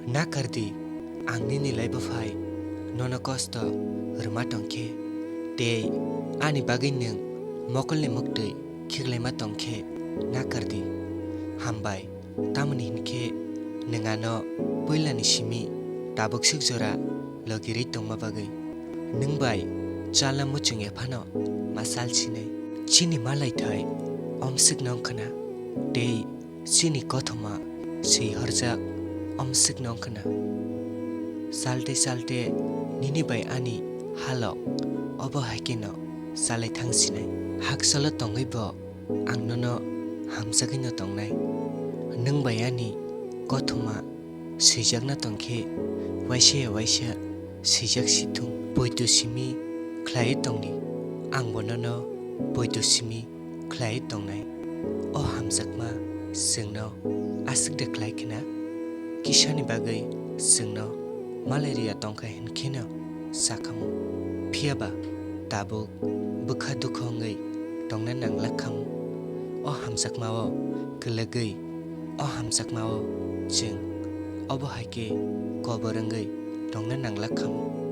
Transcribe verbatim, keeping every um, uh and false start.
Nakar di, ang nini lai bwphai nono kosto rwma tong khe, tei ani bagwi nwng mokolni muktwi khiklaima tong khe nakar di. Hambai, tamoni hwn khe nwng ano puilani simi tabuk swk jora logirwi tongma bagwi. Nwng bai chalna muchung ya phano ma sal sinai. Chini malaithai omswkno wng khna, tei chini kothoma swi horjak omswkno wng khna. Salte salte nini bai ani halok obo hai kheno salai thang sinai. Haksalo tongwi bo ang nono hamjagwino tongnai. Nwng bai ani kothoma swijakna tong khe waisa ya waisa swijak si thung. Poito simi khlaiwi tongdi, angbo nono poito simi khlaiwi tongnai. O hamjakma chwngno aswk de khlai khna? Kisani bagwi chwngno malai rwya tong kha hwn kheno sa khamu. Phiya ba tabuk bwkha dukha wngwi tongna nang lak khamu. O hamjakmao kwlwgwi, o hamjakmao chwng obo hai khe kobor wngwi tongna nang lak khamu.